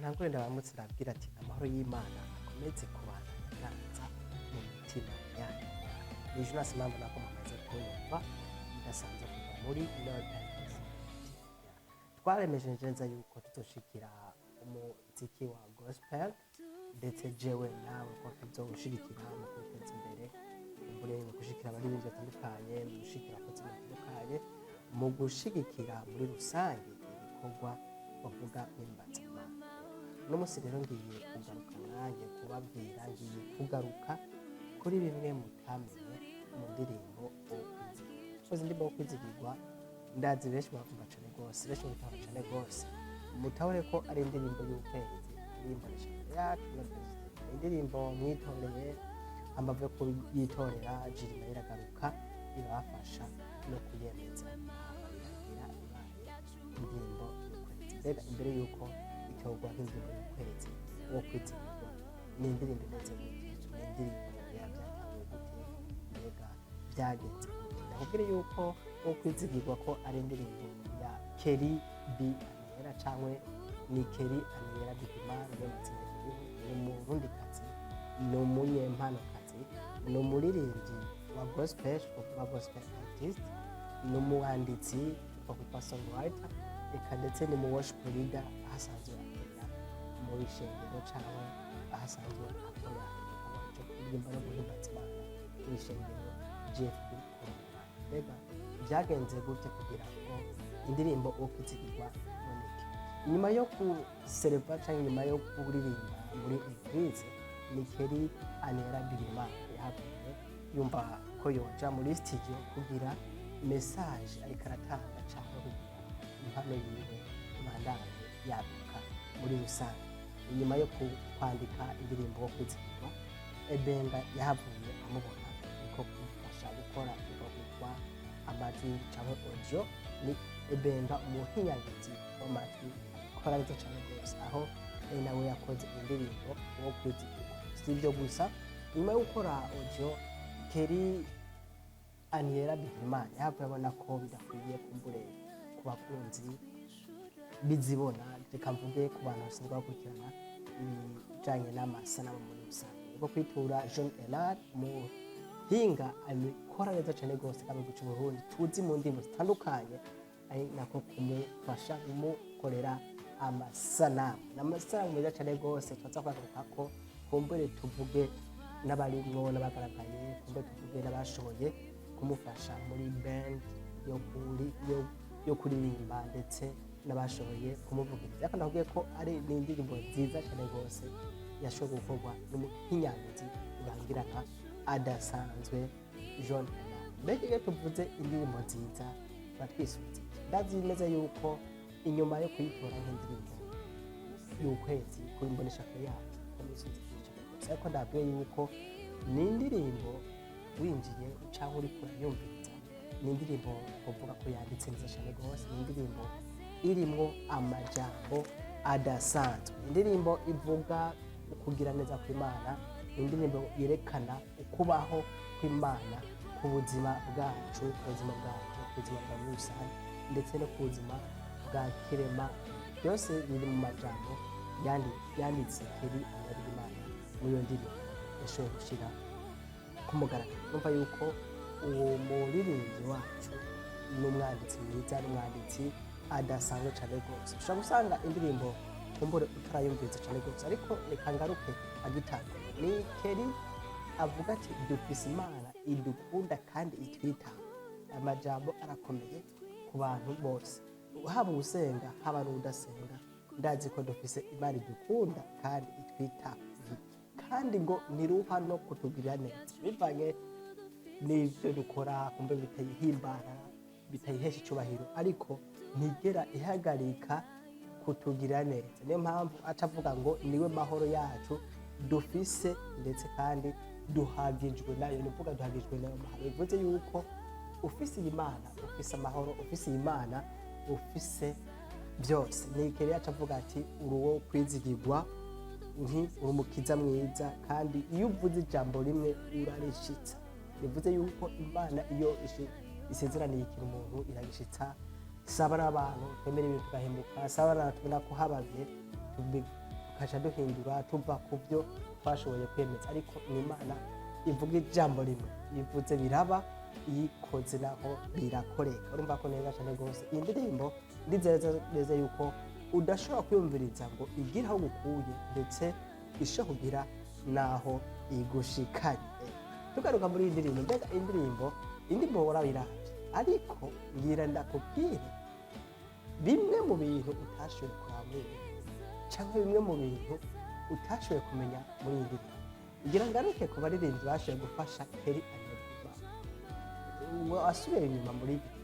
Ntangure ndabaramutse, ndabwira ati amahoro y'Imana akomeze kubana aganza mu mitima yanyu. Ni Jonas Mpamvu nako mumaze kunyumva idasanzwe kuva muri Northern. Twaremeje neza yuko tuzoshikira umuziki wa gospel, ndetse jewe nawe ko tuzowushigikira mu kwiteza imbere, kumbure mu gushigikira abaririmbyi batandukanye, mu gushigikira abakozi batandukanye, mu gushigikira muri rusange ibikorwa bavuga guhimbaza Imana. Uno munsi rero ngiye kugaruka nanjye kubabwira, ngiye kugaruka kuri bimwe mutamenye mu ndirimbo Ukwizigirwa. Koze indirimbo wo kwizigirwa, ndazi benshi bakumva cane rwose, benshi babitahura cane rwose. Mutahure ko ari indirimbo y'ukwezi, indirimbo yacu na perezida, indirimbo mwitoreye. Hambavu yo kuyitorera, jury nayo iragaruka irabafasha no kuyemeza, hama birangira ibaye indirimbo y'ukwezi. Mbega imbere y'uko itorwa nk'indirimbo y'ukwezi, wo kwizigirwa ni indirimbo imeze gute? Ni indirimbo byatanguye gute? Mbega byagenze gute? Ndakubwire yuko wo kwizigirwa ko ari indirimbo ya Kelly B Aniera, cyangwa ni Kelly Aniera Bigimana, niyo mazina yiwe. Ni umurundikazi, ni umunyempanokazi, ni umuririmbyi wa gospel, twavuga gospel artist, ni umwanditsi twakwitwa songwriter, eka ndetse ni mu worship leader, aho asanzwe akorera mu ishengero cyangwa aho asanzwe akorera igikorwa cyo kuririmba no guhimbaza Imana mu ishengero GFB Kurunga. Mbega byagenze gute kugira ngo indirimbo uwo kwizigirwa iboneke? Inyuma yo kusereva cyangwa inyuma yo kuririmba muri église, ni Kelly Aniera Birimana yahavuye yumva ko yoja muri studio kugira message ariko aratanga cyangwa kugira impano yiwe ibandanye yaguka muri rusange. Inyuma yo kwandika indirimbo wo kwizigirwa, Ebenga yahavuye amubona, niko kumufasha gukora ibikorwa amajwi cyangwa audio. Ni Ebenga, umuhinyangizi w'amajwi akora neza cyane rwose, aho ari nawe yakoze indirimbo wo kwizigirwa. Si ibyo gusa, nyuma yo gukora audio, Kelly Aniera Bigirimana yahavuye abona ko bidakwiye kumbure ku bakunzi bizibona, reka mvuge ku bantu basanzwe bakurikirana ibijyanye n'amasanamu muri rusange, niko kwitura Jean Elad, umuhinga abikora neza cyane rwose kandi guca Burundi tuzi mu ndimi zitandukanye, ari nako kumufasha kumukorera amasanamu. Ni amasanamu meza cyane rwose, tuza kugaruka ko kumbure tuvuge n'abarimwo n'abagaragaye, kumbure tuvuge n'abashoboye kumufasha muri band yo kuririmba, ndetse n'abashoboye kumuvugiriza. Ariko ndakubwiye ko ari n'indirimbo nziza cyane rwose yashoboye gukorwa n'umuhinyanguzi urangirana adasanzwe, John Elad. Mbega iyo tuvuze indirimbo nziza tuba twisunze iki? Ndazi neza yuko inyuma yo kuyitora nk'indirimbo y'ukwezi kuri mboneshakure yacu twisunze byinshi cyane rwose, ariko ndabwiye yuko ni indirimbo winjiye cyangwa uriko urayumviriza, ni indirimbo uvuga ko yanditse neza cyane rwose, ni indirimbo irimwo amajambo adasanzwe, indirimbo ivuga ukugira neza kw'Imana, indirimbo yerekana ukubaho kw'Imana ku buzima bwacu, ku buzima bwacu, ku buzima bwa muri rusange, ndetse no ku buzima bwa kirema. Byose biri mu majambo yanditse Kelly Imana muri iyo ndirimbo yashoboye gushyira ku mugaragaro. Urumva yuko uwo muririmbyi wacu n'umwanditsi mwiza, n'umwanditsi adasanzwe cyane rwose. Ushobora gusanga indirimbo kumbure utarayumviriza cyane rwose, ariko reka ngaruke agitangura. Ni Kelly avuga ati dufise Imana idukunda kandi itwitaho. Amajambo arakomeye ku bantu bose, haba usenga, haba n'udasenga. Ndazi ko dufise Imana idukunda kandi itwitaho, kandi ngo ntiruha no kutugirira neza bivanye n'ibyo dukora, kumbe bitayihimbara, bitayihesha icyubahiro, ariko ntigera ihagarika kutugirira neza. Niyo mpamvu aca avuga ngo niwe mahoro yacu dufise, ndetse kandi duhagijwe nayo. Ni ukuvuga duhagijwe nayo mahoro, bivuze yuko ufise iyi Mana ufise amahoro, ufise iyi Mana ufise byose. Ni Kelly aca avuga ati uri uwo kwizigirwa, nti uri umukiza mwiza, kandi iyo uvuze ijambo rimwe urarishitsa. Bivuze yuko Imana iyo isezeraniye ikintu umuntu iragishitsa. Saba n'abantu twemera ibintu tugahemuka, saba n'abantu tubona ko habavye. Tukaca duhindura, tuva ku byo twashoboye kwemeza, ariko ni Imana ivuga ijambo rimwe, ivuze biraba, iyikoze naho birakoreka. Urumva ko neza cyane rwose iyi ndirimbo, ndizera neza yuko udashobora kwiyumviriza ngo igire aho gukuye, ndetse ishobora kugira naho igushikanye. Tugaruka muri iyi ndirimbo, mbega indirimbo warabiravye, ariko ngira ndakubwire bimwe mu bintu utashoboye kuraba muri iyi ndirimbo, cyangwa bimwe mu bintu utashoboye kumenya muri iyi ndirimbo. Ngira ngaruke ku baririmbyi bashoboye gufasha Kelly Anelma. Wasubiye inyuma muri video,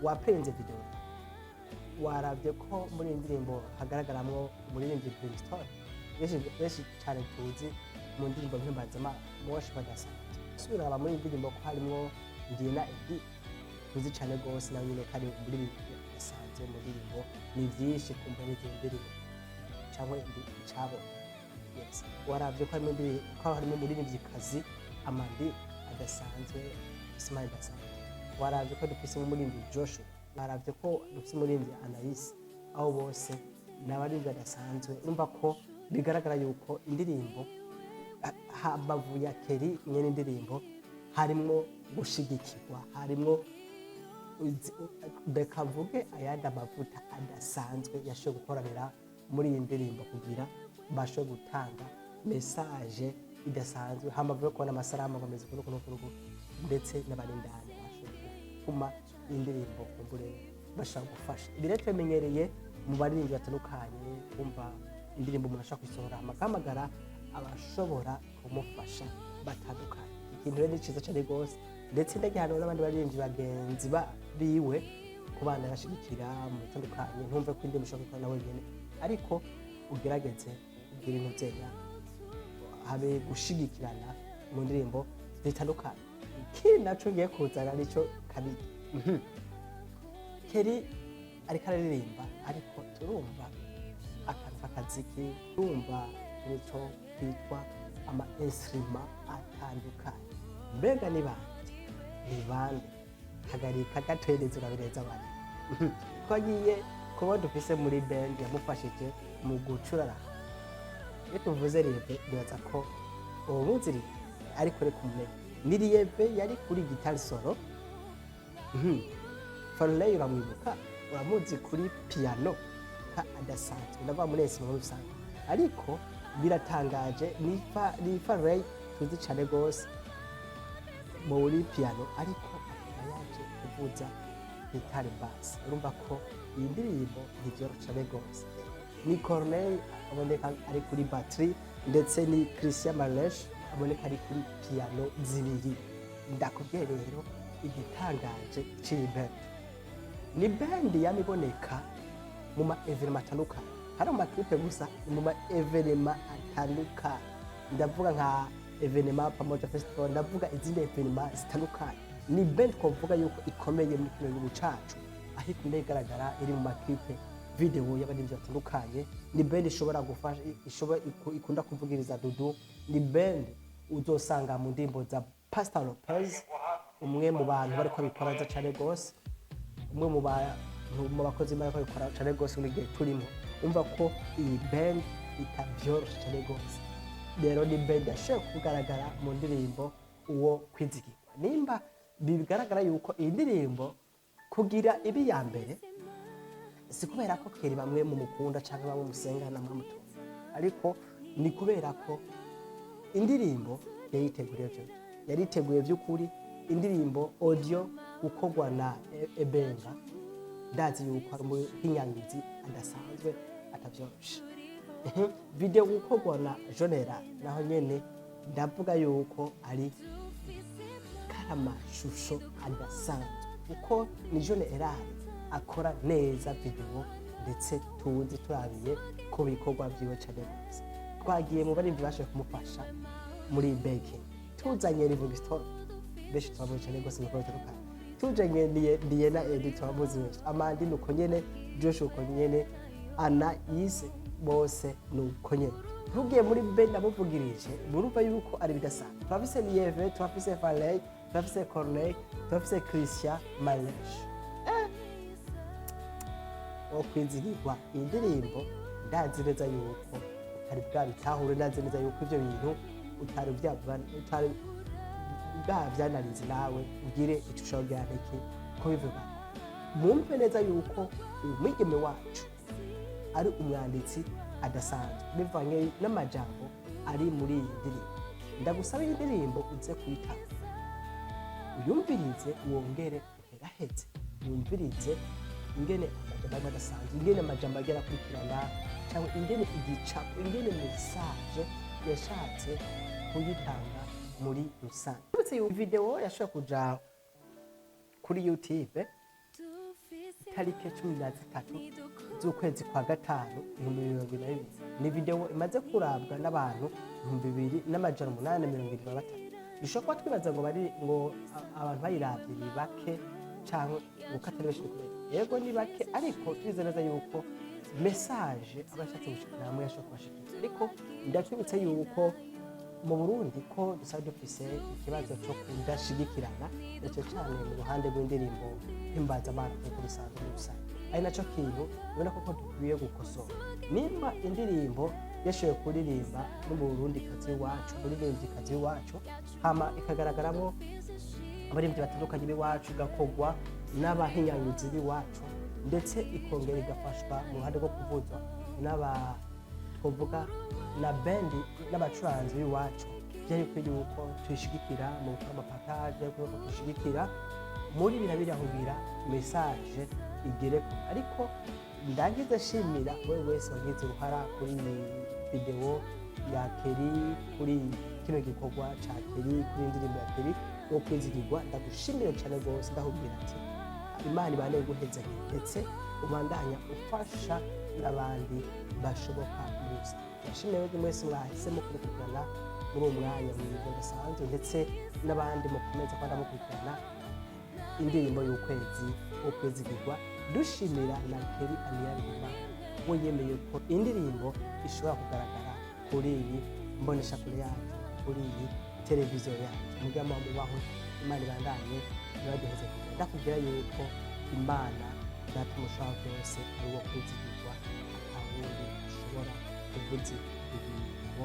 wapenze video, waravye ko muri iyi ndirimbo hagaragaramwo umuririmbyi Brimstone, benshi benshi cyane tuzi mu ndirimbo mpimbazamana, worship adasanzwe. Usubira uraba muri iyi ndirimbo ko harimwo Ndina Edi, tuzi cyane rwose, nawe nyine ko ari umuririmbyi adasanzwe mu ndirimbo. Ni byinshi kumva n'izindi ndirimbo cyangwa indi icabona. Yes, waravye ko harimo ko harimo umuririmvyikazi Amandi adasanzwe, Ismail adasanzwe. Waravye ko dufise umuririmbyi Joshua, waravye ko dufise umuririmbyi Anais. Aho bose ni abaririmbyi badasanzwe. Urumva ko bigaragara yuko indirimbo, hambavu ya Kelly nyene indirimbo, harimwo gushigikirwa, harimwo reka mvuge ayandi amavuta adasanzwe yashoboye gukoranira muri iyi ndirimbo kugira bashobore gutanga message idasanzwe, hambavu yo kubona amasaramu akomeza ukuntu ukuntu ukuntu, ndetse n'abarindani bashoboye gutuma indirimbo kumbure bashobora gufasha. Ibi rero tubimenyereye mu baririmbyi batandukanye, kumva indirimbo umuntu ashobora kuyisohora agahamagara abashobora kumufasha batandukanye. Ikintu rero ni cyiza cyane rwose, ndetse ndagihanura n'abandi baririmbyi bagenzi biwe kubana bashigikira mu bitandukanye. Ntumve ko indirimbo ushobora gukora na wenyine, ariko ugerageze ugire intuzenya, habe gushigikirana mu ndirimbo zitandukanye. Ikindi naco ngiye kuzana nico kabiri. Kelly ariko araririmba, ariko turumva akantu k'akaziki, turumva nico kitwa ama instrument atandukanye. Mbega ni bande? Ni bande? Hagarika gatohereza, urabireza bane twagiye kuba dufise muri band yamufashije mu gucurara. Iyo tuvuze Lieve, nibaza ko uwo muzi Lieve, ariko reka umumenye, ni Lieve yari kuri guitare solo. Farley uramwibuka, uramuzi kuri piano ka adasanzwe, ndavuga muri esi muri rusange. Ariko biratangaje, ni Farley tuzi cyane rwose muri piano, ariko akaba yaje kuvuza guitare basse. Urumva ko iyi ndirimbo ntivyoroshe cyane rwose. Ni Corneille aboneka ari kuri batterie, ndetse ni Christian Malesh aboneka ari kuri piano zibiri. Ndakubwiye rero, igitangaje c'iyi band, ni band yama iboneka mu ma événements atandukanye. Hari mu ma clips gusa, ni mu ma événements atandukanye. Ndavuga nka événement Pamoja Festival, ndavuga izindi événements zitandukanye. Ni band twavuga yuko ikomeye muri kino gihugu cacu, aho ikunda igaragara iri mu ma clips vidéo y'abaririmbyi batandukanye. Ni band ishobora gufasha, ishobora ikunda kuvugiriza Dudu. Ni band uzosanga mu ndirimbo za Pastor Lopez, umwe mu bantu bariko babikora neza cane rwose, umwe mu bantu mu bakozi bariko babikora cane rwose muri gihe turimo. Umva ko iyi band itavyoroshe cane rwose. Rero ni band yashoboye kugaragara mu ndirimbo Uwo Kwizigirwa. Nimba bigaragara yuko iyi ndirimbo kugira ibi ya mbere, si kubera ko Kelly bamwe mu mukunda cyangwa bamwe musengana mwamutunga, ariko ni kubera ko indirimbo yayiteguriye byo, yariteguye by'ukuri. Indirimbo audio gukorwa na Ebenga, ndazi yuko ari umuhinyangizi adasanzwe atavyoroshe. Video gukorwa na Jonera, naho nyene ndavuga yuko ari karamashusho adasanzwe, kuko ni Jone Erari akora neza video, ndetse tuzi turabiye ku bikorwa vyiwe cane rwose. Twagiye mu barimvyi bashoboye kumufasha muri backing, tuzanye Livingstone, benshi turamuzi cane rwose mu bikorwa bitandukanye. Tuzanye Diena Edi, turamuzi benshi. Amandi nuko nyene, Joshua uko nyene, Ana Yise, bose nuko nyene. Tugiye muri band amuvugirije, murumva yuko ari bidasanzwe. Turafise Lieve, turafise Valey, turafise Corneille, turafise Christian Malesh wo kwizigirwa. Iyi ndirimbo ndazi neza yuko utari bwabitahure. Ndazi neza yuko ivyo bintu utari utari bwavyanarize, nawe ugire ico ushobora kugira nteke ko bivuga. Mwumve neza yuko uyu mwigeme wacu ari umwanditsi adasanzwe, bivanye n'amajambo ari muri iyi ndirimbo. Ndagusaba iyi ndirimbo uze kuyitanga, uyumvirize, wongere uheraheze wumvirize ingene amajambo arimo adasanzwe, ingene amajambo agera akurikirana, cyangwa ingene igicapo, ingene message yashatse kuyitanga muri rusange. Uretse iyo video yashoboye kuja kuri YouTube tariki 13 z'ukwezi kwa gatanu 2022, ni video imaze kurabwa n'abantu 2873. Dushobora kuba twibaza ngo bari ngo abantu bayiravye ni bake, canke ngo ko atari benshi. Kubera yego ni bake, ariko tuzi neza yuko message aba ashatse gushikira hamwe yashobora kubashikira. Ariko ndakwibutsa yuko mu Burundi ko dusanzwe dufise ikibazo cyo kudashigikirana, ndetse cyane mu ruhande rw'indirimbo mpimbazamana nk'uko bisanzwe muri rusange, ari nacyo kintu ubona ko dukwiye gukosora. Nimba indirimbo yashoboye kuririmba n'Umurundikazi w'iwacu, umuririmbyikazi w'iwacu, hama ikagaragaramo abaririmbyi batandukanye b'iwacu, igakorwa n'abahinyanyuzi b'iwacu, ndetse ikongera igafashwa mu ruhande rwo kuvuzwa n'aba twavuga na bendi n'abacuranzi b'iwacu, byari bikwiye yuko tuyishigikira mu gukora amapataje, byari bikwiye ko tuyishigikira muri biriya kugira message igere kure. Ariko ndagize shimira wewe wese wagize uruhara kuri iyi video ya Kelly, kuri kino gikorwa ca Kelly, kuri indirimbo ya Kelly wo kwizigirwa. Ndagushimira cyane rwose, ndakubwira ati Imana ibane iguhezagire, ndetse ubandanya ufasha n'abandi bashoboka muri rusange. Ndashimiye mwebwe mwese mwahisemo kudukurikirana muri uwo mwanya mwiza udasanzwe, ndetse n'abandi mukomeza kwanda mukurikirana indirimbo y'ukwezi wo kwizigirwa. Dushimira na Kelly Amiel we yemeye ko indirimbo ishobora kugaragara kuri iyi mboneshakure yacu, kuri iyi televiziyo yacu. Mugama mubaho, Imana ibandanye ibaduheze kugira. Ndakubwira yuko Imana Data Mushobora byose ari uwo kwizigirwa, atawundi ashobora kuvuza ibintu.